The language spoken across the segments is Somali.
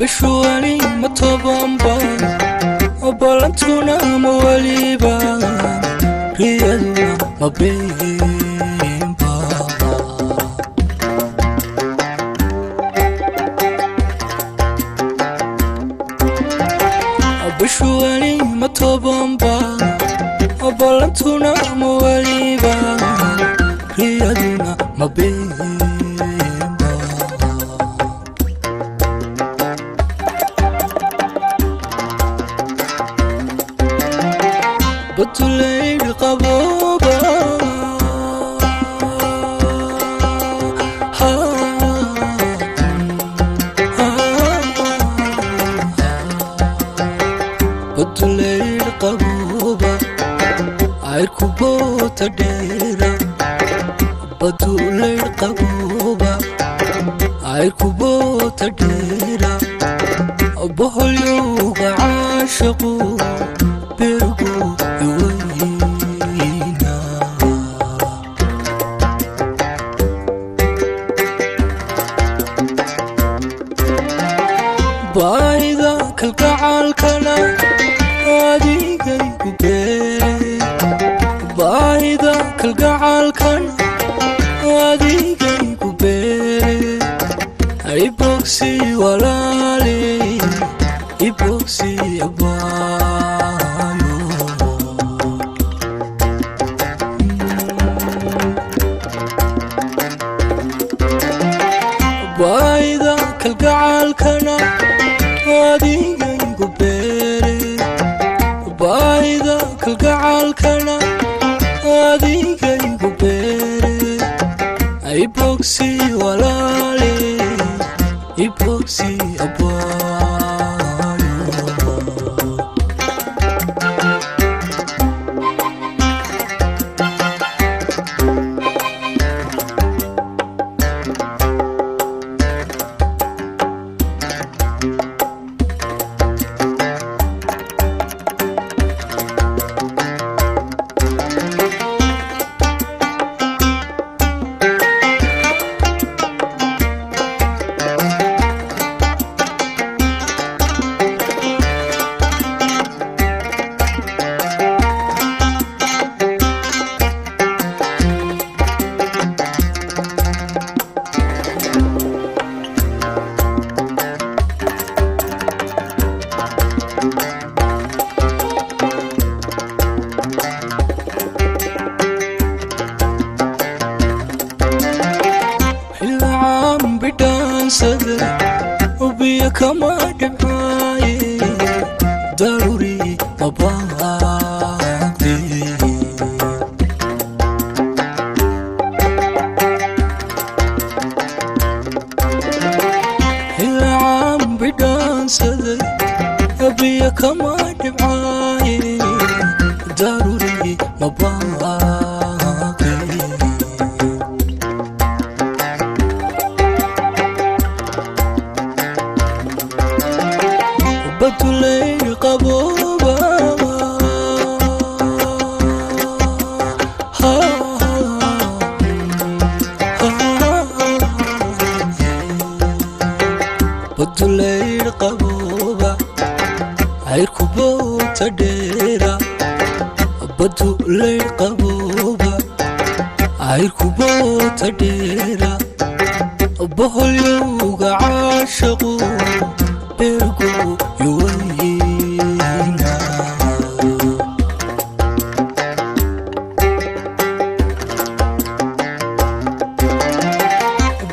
Bishuwani ma tobanba, balantuna ma weliba, riyaduna ma beenba. Bishuwani ma tobanba, balantuna ma weliba, riyaduna ma beenba. Batuleyr qabooba, batuleyr qabooba, ayrku boota dheera. Batuleyr qabooba, ayrku boota dheera, boholyowga caashaqu bergu iweyna. Baahida kalgacaalkana adigaygu beere, baahida kalgacaalkana adigaygu beere. Ibogsi walaale, ibogsi abaayo. Baahida kalgacaalkana adigaygu beere, baahida kalgacaalkana adigaygu beere. Ibogsi walaale, ibogsi abaayo. Xilacaan bidhaansada ubiya kama dhibcaaye, daruuri mabaaqde. Xilacaan bidhaansada ubiya kama dhibcaaye, daruuri mabaaqde. Batuleyr qabooba, batuleyr qabooba, ayrku boota dheera. Batuleyr qabooba, ayrku boota dheera, boholyowga caashaqu bergu yuweyna.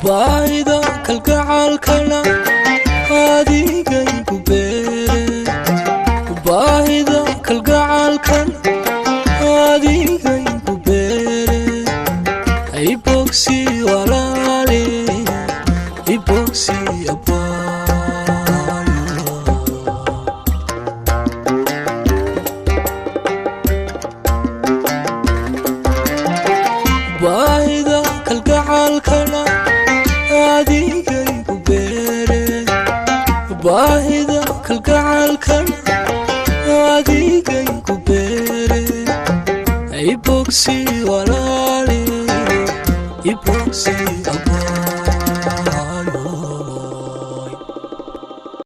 Baahida kalgacaalkana adigaygu beere, baahida kalgacaalkana adigaygu beere. Ibogsi walaale, ibogsi abaayo. Baahida kalgacaalkana adigaygu beere, baahida kalgacaalkana adigaygu beere. Ibogsi walaale, ibogsi